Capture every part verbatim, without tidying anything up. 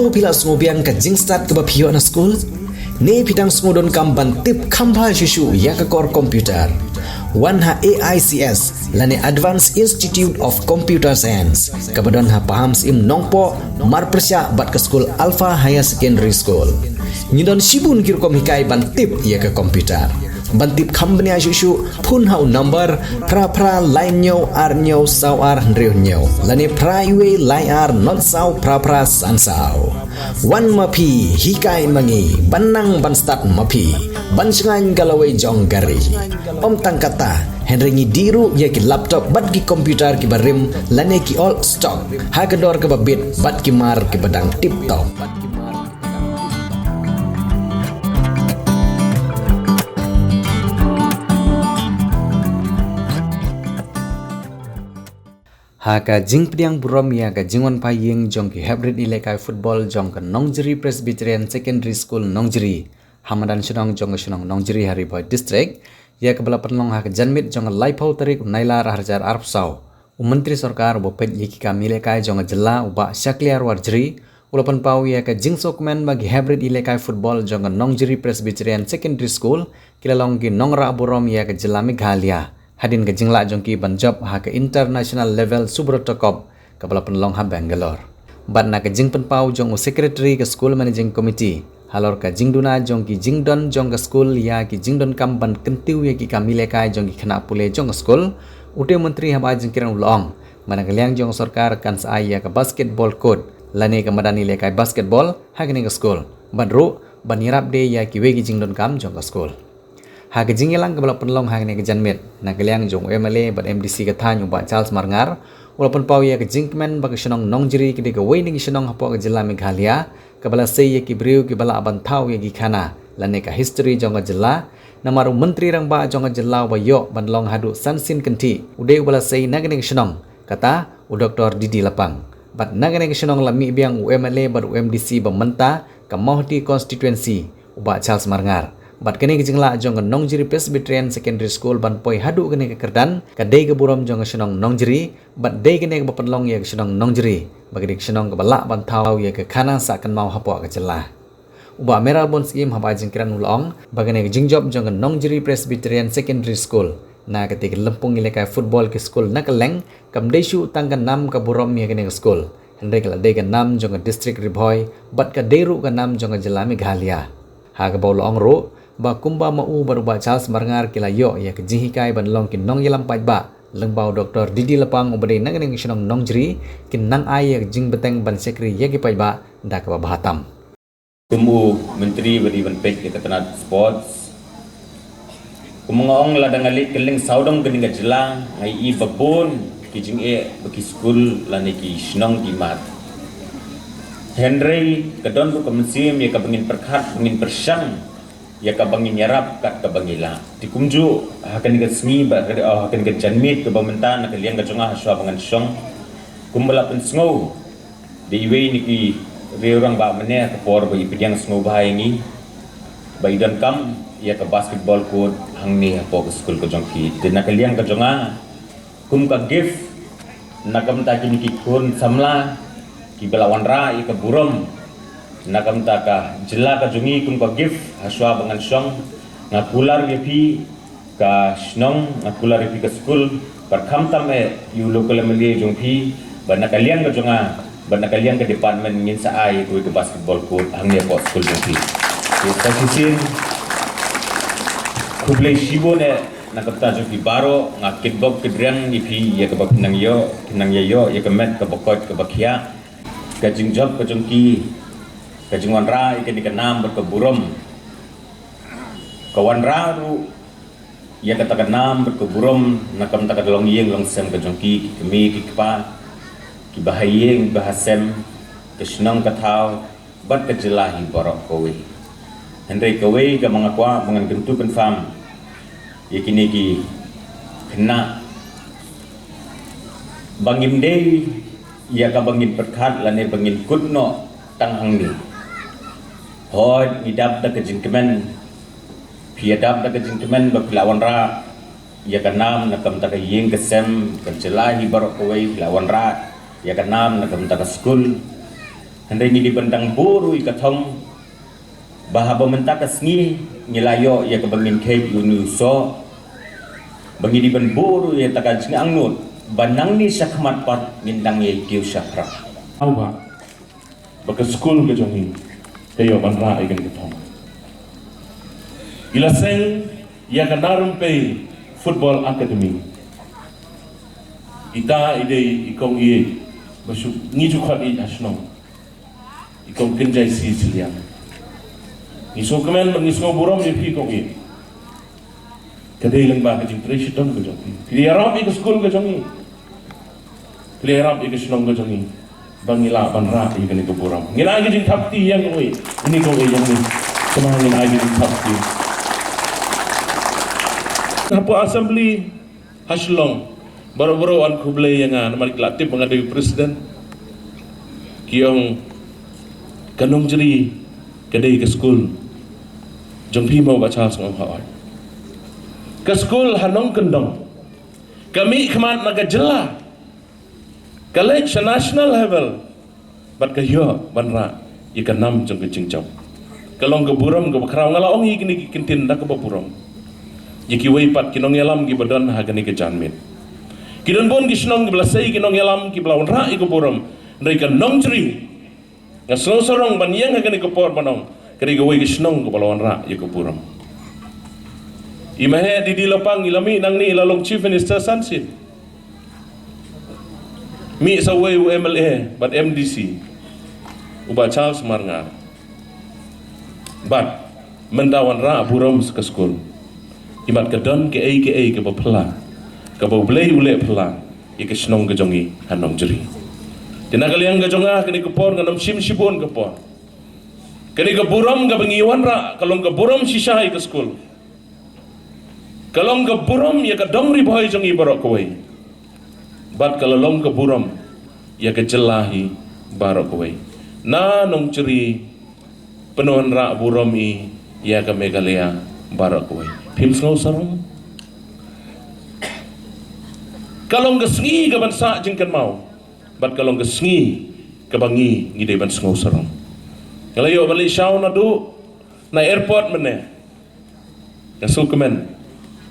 Phi la sngewbiang ka jingstad kaba phi ïoh na skul? Ne phi dang sngewdonkam ban tip kham bha shuh shuh ïa ka kor computer? Wan ha A I C S lane Advanced Institute of Computer Science kaba don ha Pahamsyiem Nongpoh, marpyrshah bad ka skul Alpha Higher Secondary School. Ngi don shibun ki rukom hikai ban tip ïa ka computer. Ban tip kham bniah shuh shuh, phone ha u number phra phra lai hynñiew ar hynñiew saw ar hynriew hynñiew lane phra wei lai ar not saw phra phra san saw. Wan ma phi, hikai ma ngi, ban nang ban stad ma phi, ban shngaiñ ka lawei jong ka ri. Ym tang katta, hynrei ngi dih ruh ïa ki laptop bad ki computer kiba rim lane ki old stock ha ka dor kaba bit bad ki mar kiba dang tip top. Ha ka jingpdiang burom ïa ka jingwanphai ïing jong ki heprit ïalehkai football jong ka Nongjri Presbyterian Secondary School Nongjri, ha madan shnong jong ka shnong Nongjri ha Ri Bhoi District, ïa kaba la pynlong ha ka janmiet jong ka laiphew tarik u Nailar arhajar arphew saw, u Myntri Sorkar uba peit ïa ki kam ïalehkai jong ka jylla u Bah Shakliar Warjri, u la pynpaw ïa ka jingsngewkmen ba ki heprit ïalehkai football jong ka Nongjri Presbyterian Secondary School ki la long ki nongrah burom ïa ka jylla Meghalaya hadien ka jinglah jong ki ban jop ha ka international level Subroto Cup kaba la pynlong ha Bangalore. Bad na ka jingpynpaw jong u Secretary ka School Managing Committee halor ka jingduna jong ki jingdon jong ka skul ïa ki jingdonkam ban kyntiew ïa ki kam ïalehkai jong ki khynnah pule jong ka skul, utei u Myntri haba ai jingkren u la ong ba na ka liang jong ka sorkar kan sa ai ïa ka basketball court lane ka madan ïalehkai basketball ha kane ka skul, bad ruh ban ïarap de ïa kiwei ki jingdonkam jong ka skul. Ha ka jingïalang kaba la pynlong ha kane ka janmiet, na ka liang jong u M L A bad M D C ka thaiñ u Bah Charles Marngar, u la pynpaw ïa ka jingkmen ba ka shnong Nongjri ka dei kawei na ki shnong hapoh ka jylla Meghalaya kaba la sei ïa ki briew kiba lah ban thaw ïa ki khana lane ka history jong ka jylla. Namar u Myntri Rangbah jong ka jylla uba ïoh ban long haduh san sien kynthih u dei uba la sei na kane ka shnong, kata u Doktor D D Lapang. Bad na kane ka shnong la mih biang u M L A bad u M D C ba mynta ka Mawhati constituency, u Bah Charles Marngar. Bad kane ka jinglah jong ka Nongjri Presbyterian Secondary School ban poi haduh kane ka kyrdan ka dei ka burom jong ka shnong Nongjri, bad dei kane kaba pynlong ïa ka shnong Nongjri ba ka dei ka shnong kaba lah ban thaw ïa ka khana sah kynmaw hapoh ka jylla. U Bah Mayralborn Syiem haba ai jingkren u la ong ba kane ka jingjop jong ka Nongjri Presbyterian Secondary School na katei ka lympung ïalehkai football ki skul na kylleng kam dei shuh tang ka nam ka burom ïa kane ka skul, hynrei ka la dei ka nam jong ka district Ri Bhoi bad ka dei ruh ka nam jong ka jylla Meghalaya. Ha kaba u la ong ruh ba kumba ma u bad u Bah Charles Marngar ki la ïoh ïa ka jinghikai ban long ki nongïalam paidbah lyngba u Doktor D D Lapang uba dei na kane ka shnong Nongjri, kin nang ai ïa ka jingbteng ban shakri ïa ki paidbah da kaba bha tam. Kum u Myntri ba dei ban peit ïa ka tnat sports, kum nga ong, lada nga leit kylleng sawdong kane ka jylla nga ïohi ba bun ki jingeh ba ki skul lane ki shnong ki mad. Hynrei ka don ruh ka mynsiem ïa kaba ngin pyrkhat, ba ngin pyrshang ïa kaba ngin ïarap kat kaba ngi lah. Te kumjuh ha kane ka sngi ba, ha kane ka janmiet kaba mynta, na ka liang ka jong nga, ha shuwa ba ngan shong, kumba la pynsngew da iwei na ki riew rangbah mynne ha ka por ba i pdiang sngewbha ïa ngi ba i donkam ïa ka basketball court hangne hapoh ka skul ka jong ki. Te na ka liang ka jong nga, kum ka gift na ka bynta kine ki khun samla kiba la wanrah ïa ka burom na ka bynta ka jylla ka jong ngi, kum ka gift, ha shuwa ba ngan shong, nga kular ïa phi ka shnong, nga kular ïa phi ka skul, bad khamtam eh ïa u local M L A jong phi, bad na ka liang ka jong nga bad na ka liang ka department ngin sa ai ïa kawei ka basketball court hangne hapoh skul jong phi. Te sa shisien, khublei shibun eh na ka bynta jong phi baroh. Nga kitbok kitrwiang ïa phi ïa kaba phi nang ïoh, phi nang ïa ïoh ïa ka met kaba koit kaba khiah. Ka jingjop ka jong ki, ka jingwanrah ïa kane ka nam bad ka burom, ka wanrah ruh ïa kata ka nam bad ka burom na ka bynta ka longïing longsem ka jong ki, ki kmie ki kpa, kiba ha ïing kiba ha sem, ka shnong ka thaw bad ka jylla hi baroh kawei. Hynrei kawei kaba nga kwah ba ngan kyntu kynpham ïa kine ki khynnah, ba ngim dei ïa kaba ngin pyrkhat lane ba ngin kut noh tang hangne. Hooid, ngi dap da ka jingkmen, phi ïa dap da ka jingkmen ba phi la wanrah ïa ka nam na ka bynta ka ïing ka sem, ka jylla hi baroh kawei, phi la wanrah ïa ka nam na ka bynta ka skul. Hynrei ngi dei ban dang buh ruh ïa ka thong ba haba mynta ka sngi ngi la ïoh ïa kaba ngin kheit ïa une u soh, ba ngi dei ban buh ruh ïa kata ka jingangnud ba nangne shakhmat pat ngin dang ïa kiew shaphrang. Au ba, ba ka skul ka jong ngi ka ïoh ban rah ïa kane ka thong. I la seng ïa ka Nongrympei Football Academy. Ita i dei i kong ïeit ba shu ngi ju khot ïeit ha shnong. I kong Kynjai C Sliang. Ngi sngewkmen bad ngi sngewburom ïa phi kong ïeit. Ka dei lyngba ka jingtrei shitom ka jong phi. Phi la ïarap ïa ka skul ka jong ngi. Phi la ïarap ïa ka shnong ka jong ngi. Ba ngi lah ban rah ïa kane ka burom. Ngin ai ka jingthap kti ïa kong ïeit. Ine kong ïeit jong ngi. Kynmaw ngin ai ka jingthap kti. Hapoh Assembly ha Shillong, baroh baroh wan khublei ïa nga namar ki la tip ba nga dei u president. Ki ong ka Nongjri ka dei ka skul jong phi mo Bah Charles, nga ong hooid. Ka skul ha Nongkyndong ka mih khmat na ka jylla, ka leit sha national level. Bad ka ïoh ban rah ïa ka nam jong ka jingjop. Ka long ka burom kaba khraw, nga la ong ïa kine ki kyntien da kaba burom ïa kiwei pat ki nongïalam kiba don ha kane ka janmiet. Ki don bun ki shnong kiba la sei ki nongïalam kiba la wanrah ïa ka burom. Hynrei ka Nongjri, nga sngewsarong ban ïeng ha kane ka por ban ong, ka dei kawei ka shnong kaba la wanrah ïa ka burom. I Maheh Didi Lapang i la mih nangne, i la long Chief Minister san sien. Mih sa uwei u M L A bad M D C, u Bah Charles Marngar. Bad mynta wanrah burom sa ka skul. Imat ka don kaei kaei kaba phylla, kaba U Blei u leh phylla ïa ka shnong ka jong ngi ha Nongjri. Te na ka liang ka jong nga kane ka por ngan ym shim shibun ka por. Kane ka burom kaba ngi wanrah ka long ka burom shisha ïa ka skul. Ka long ka burom ïa ka dong Ri Bhoi jong ngi baroh kawei. Bad ka la long ka burom ïa ka jylla hi baroh kawei. Na Nongjri pynwanrah burom i ïa ka Meghalaya baroh kawei. Phim sngewsarong? Ka long ka sngi kaban sah jingkynmaw. Bad ka long ka sngi kaba ngi ngi dei ban sngewsarong. Nga la ïoh ban leit shaw naduh na airport mynne. Nga sngewkmen.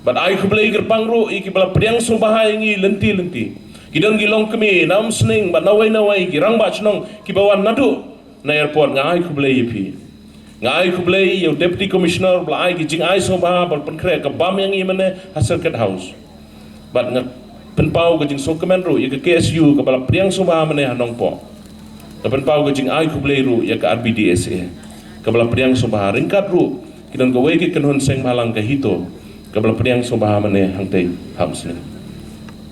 Bad ai khublei kyrpang ruh ïa kiba la pdiang sngewbha ïa ngi lynti lynti. Ki don ki longkmie na Umsning bad na wei na wei, ki rangbah shnong kiba wan naduh na airport, nga ai khublei ïa phi. Nga ai khublei ïa u Deputy Commissioner ba la ai ki jingai sngewbha ba la pynkhreh ka bam ïa ngi mynne ha Circuit House. Bad nga pynpaw ka jingsngewkmen ruh ïa ka K S U kaba la pdiang sngewbha mynne ha Nongpoh. Nga pynpaw ka jingai khublei ruh ïa ka R B D S A kaba la pdiang sngewbha, ryngkat ruh ki don kawei ka kynhun seng bhalang ka HITO kaba la pdiang sngewbha mynne hangtei ha Umsning.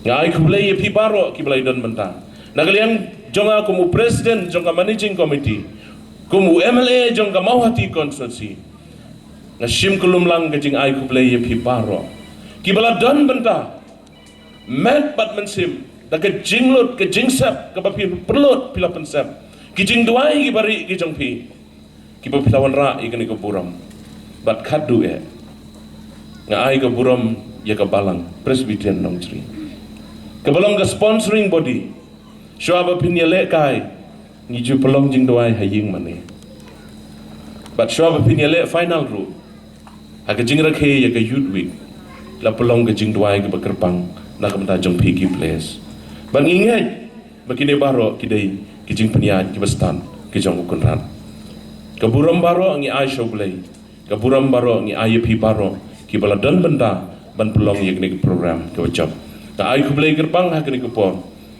Nga ai khublei ïa phi baroh kiba la ïadon bynta. Na ka liang jong nga kum u president jong ka managing committee, kum u M L A jong ka Mawhati constituency, nga shim kulum lang ka jingai khublei ïa phi baroh kiba la don bynta met bad mynsiem da ka jinglut ka jingsep kaba phi pynlut, phi la pynsep, ki jingduwai kiba rieh ki jong phi, kiba phi la wanrah ïa kane ka burom. Bad khatduh eh nga ai ka burom ïa ka Balang Presbyterian Nongjri kaba long ka sponsoring body. Shuwa ba phin ïalehkai ngi ju pynlong jingduwai ha ïing mane. Bad shuwa ba phin ïaleh final ruh ha ka jingrakhe ïa ka Youth Week, la pynlong ka jingduwai kaba kyrpang na ka bynta jong phi ki players. Bad ngi ngeit ba kine baroh ki dei ki jingpynïaid kiba stad ki jong u Kynrad. Ka burom baroh ngi ai sha U Blei. Ka burom baroh ngi ai ïa phi baroh kiba la don bynta ban pynlong ïa kane ka program kaba jop. Nga ai khublei kyrpang ha kane ka por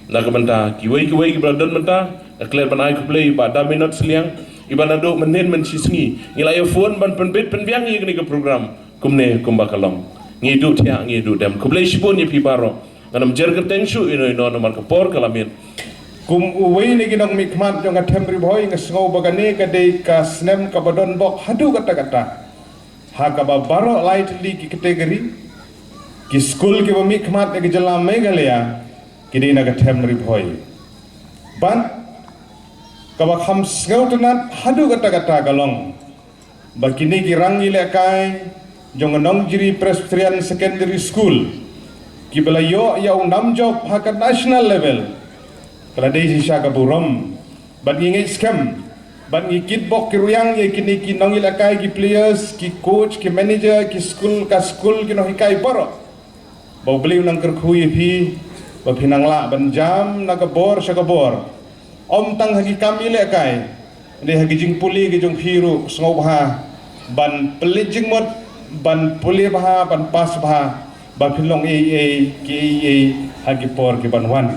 na ka bynta kiwei kiwei kiba la don bynta. Nga klet ban ai khublei ïa Bah Daminot Sliang, iba naduh mynnin mynshisngi ngi la ïa phone ban pynbit pynbiang ïa kane ka program kumne kumba ka long. Ngi duh thiah ngi duh dem. Khublei shibun ïa phi baroh. Ngan ym jer kyrteng shuh ino ino namar ka por ka la miet. Kum uwei na ki nongmihkhmat jong ka them Ri Bhoi, nga sngew ba kane ka dei ka snem kaba don bok haduh katta katta ha kaba baroh lai tylli ki category, ki skul kiba mihkhmat na ka jylla Meghalaya ki dei na ka them Ri Bhoi. Bad kaba kham sngewtynnat haduh katta katta ka long ba kine ki rangïalehkai jong ka Nongjri Presbyterian Secondary School kiba la ïoh ïa u nam jop ha ka national level, ka la dei shisha ka burom. Bad ngi ngeit skhem Bad ngi kitbok ki ruyang ïa kine ki nongïalehkai, ki players, ki coach, ki manager, ki skul, ka skul, ki nonghikai baroh. Ba U Blei un nang kyrkhu ïa phi, ba phin nang lah ban jam na ka bor sha ka bor. Ym tang ha ki kam ïalehkai, hynrei ha ki jingpule ki jong phi ruh sngewbha ban pynleit jingmut, ban pule bha, ban pass bha, ba phin long ei ei ki ei ei ha ki por ki ban wan.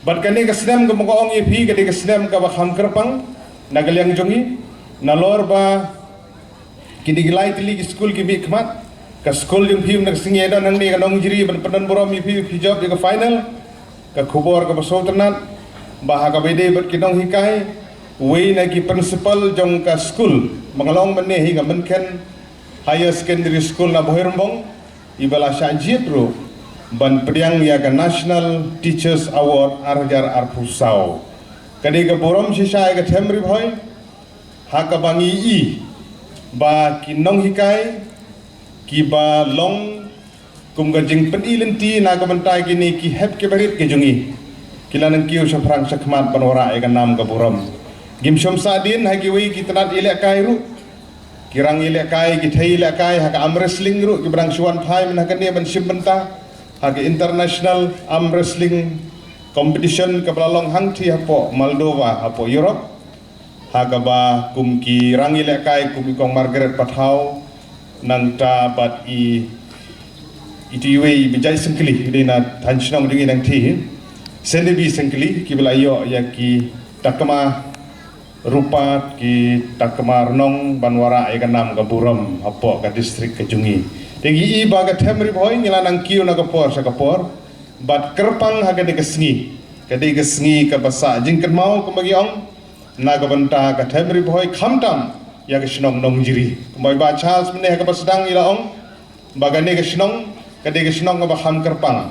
Bad kane ka snem kaba nga ong ïa phi, ka dei ka snem kaba kham kyrpang na ka liang jong ngi, nalor ba kine ki lai tylli ki skul ki mih khmat. Ka skul jong phi mynta ka sngi don hangne, ka Nongjri, ban pyndon burom ïa phi, phi jop ïa ka final. Ka khubor kaba sngewtynnat ba ha kaba ïadei bad ki nonghikai, uwei na ki principal jong ka skul ba nga long mynne hi, ka Mynken Higher Secondary School na Bhoirymbong, i ba la shah jied ruh ban pdiang ïa ka National Teachers Award ar hajar arphew saw. Ka dei ka burom shisha ïa ka Them Ri Bhoi, ha kaba ngi i ba ki nonghikai ki ba long kum ka jingpyni lynti na ka bynta kine ki hep ki barit ki jong ngi, ki la nang kiew shaphrang shakhmat ban wanrah ïa ka nam ka burom. Ngim shym sah dien ha kiwei ki tnat ïalehkai ruh, ki rang ïalehkai, ki thei ïalehkai, ha ka arm wrestling ruh ki ba dang shu wan phai mynta ha kane ban shim bynta ha ka international arm wrestling competition kaba la long hangtei hapoh Moldova, hapoh Europe. Ha kaba kum ki rang ïalehkai kum i Kong Margaret Pathaw, nangta bad i, i tu iwei i ba jait syngkli, i dei na thaiñ shnong jong ngi nangtei, Sendebi Syngkli, ki ba la ïoh ïa ki takma rupa, ki takma rnong ban wanrah ïa ka nam ka burom hapoh ka district ka jong ngi. Te ngi i ba ka Them Ri Bhoi ngi la nang kiew na ka por sha ka por, bad kyrpang ha ka dei ka sngi, ka dei ka sngi kaba sah jingkynmaw kumba ngi ong, na ka bynta ka Them Ri Bhoi khamtam ïa ka shnong Nongjri. Kumba i Bah Charles mynne ha kaba sdang i la ong ba kane ka shnong ka dei ka shnong kaba kham kyrpang.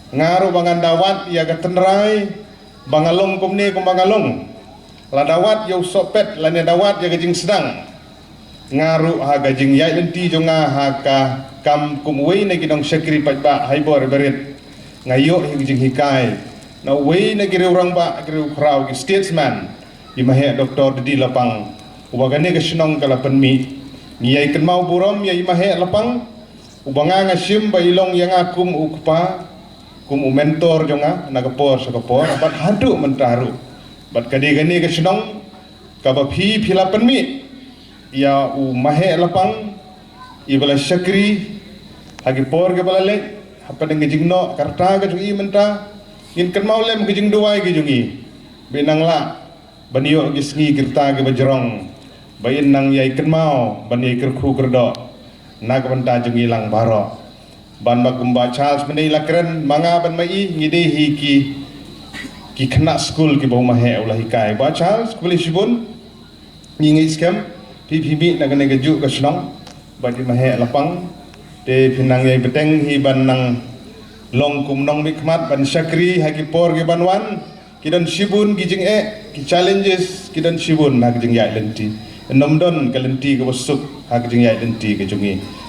Nga ruh ba ngan da wad ïa ka tynrai ba nga long kumne kumba nga long. Lada wad ïa u sohpet lane da wad ïa ka jingsdang, nga ruh ha ka jingïaid lynti jong nga ha ka kam kum uwei na ki nongshakri paidbah ha i bor i barit, nga ïoh ïa ka jinghikai na uwei na ki riew rangbah, ki riew khraw, ki statesman, i Maheh Doktor Didi Lapang, uba kane ka shnong ka la pynmih. Ngi ïai kynmaw burom ïa i Maheh Lapang, uba nga nga shim ba i long ïa nga kum u kpa, kum u mentor jong nga na ka por sha ka por, bad haduh mynta ruh. Bad ka dei kane ka shnong kaba phi, phi la pynmih ïa u Maheh Lapang, i ba la shakri ha ki por ki ba la leit, hapdeng ka jingnoh ka rta ka jong i mynta. Ngin kynmaw lem ka jingduwai ka jong i, ba in nang lah ban ïoh ki sngi ki rta ki ba jrong, ba in nang ïai kynmaw ban ïai kyrkhu kyrdoh na ka bynta jong i lang baroh. Ban ba kumba Charles mynne i la kren, ma nga bad ma i ngi dei hi ki, ki khynnah skul kiba u Maheh u la hikai. Bah Charles, khublei shibun. Ngi ngeit skhem phi, phi mih na kane ka juh ka shnong bad i Maheh Lapang. Te phin nang ïai bteng hi ban nang long kum nongmihkhmat ban shakri ha ki por ki ban wan. Ki don shibun ki jingeh, ki challenges, ki don shibun ha ka jingïaid lynti. Ym don ka lynti kaba suk ha ka jingïaid lynti ka jong ngi.